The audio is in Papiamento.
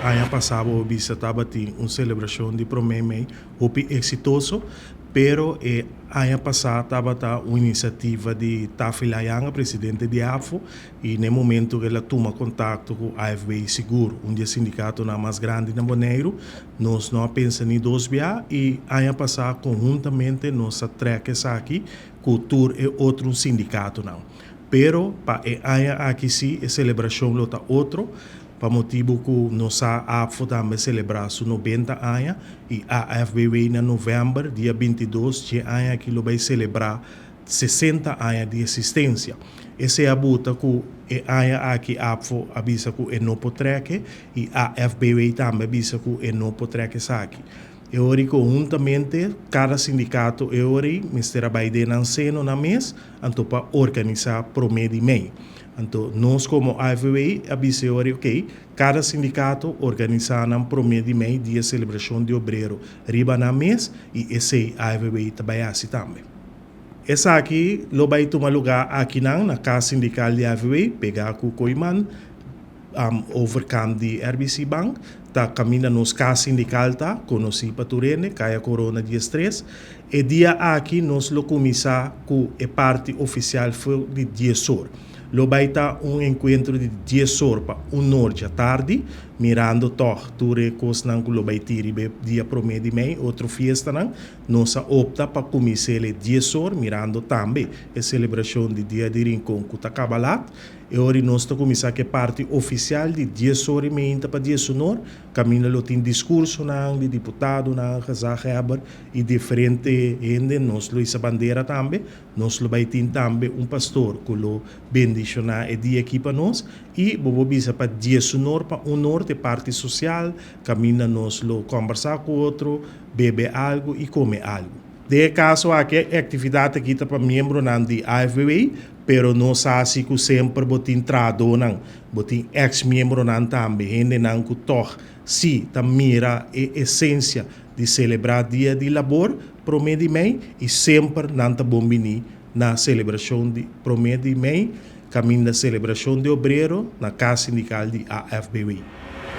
Aña pasá bo bisa tabatin un selebrashon di promé mei hopi eksitoso, pero e aña pasá tabata un inisiativa di Taffy Layanga, presidente di ABVO, i na e momento ku el a tuma kontakto ku AFB sigur, un di e sindikatonan mas grandi na Boneiru, nos no a pensa ni dos bia i aña pasá konhuntamente nos a trèk esaki ku tur e otro sindikatonan. Pero pa e aña aki sí e selebrashon lo ta otro, pa motibu ku nos sa ABVO tambe selebrá su 90 aña i AFBW na novèmber dia 22 dje aña aki lo bai selebrá 60 aña di eksistensia. Esei a buta ku e aña aki ABVO a bisa ku e no por trèk e i AFBW tambe a bisa ku e no por trèk esaki. E ora ei konhuntamente kada sindikato e ora ei mester a bai den nan seno nan mes anto pa organisá promé di mei. Anto nos komo AFBW a bisa e ora ei okey, kada sindikato organisá nan promé di mei dia selebrashon di obrero riba nan mes i esei AFBW ta bai hasi tambe. Esaki lo bai tuma lugá akinan na Kas Sindikal di AFBW pegá ku Kooiman, overkant di RBC Bank, ta kaminda nos kas sindikal ta, konosí pa tur hende, Kaya Korona 13. E dia aki nos lo kuminsá ku e parti ofisial for di 10 or. Lo bai ta un enkuentro di 10 or pa 1 or djatardi, mirando tòg tur e kosnan ku lo bai tin riba e dia promé di mei, otro fiestanan. Nos a opta pa kumins'é 10 or, mirando tambe e selebrashon di Dia di Rincon ku ta kaba lat. E ora nos ta kuminsá ku e parti ofisial di 10:30 pa 11 or, kaminda lo tin diskursonan di diputadonan, gezaghebber i diferente hende. Nos lo hisa bandera tambe. Nos lo bai tin tambe un pastor ku lo bendishoná e dia aki pa nos. I bo por bisa pa 11 or pa 1 or e parti sosial, kaminda nos lo kombersá ku otro, bebe algu i kome algu. Den e kaso aki e aktividat aki ta pa miembronan di AFBW, pero nos sa si ku semper bo tin trahadónan, bo tin eks-miembronan tambe, hendenan ku tòg si ta mira e esensia di selebrá Dia di Labor promé di mei i semper nan ta bon biní na selebrashon di promé di mei, kaminda selebrashon di obrero na kas sindikal di AFBW.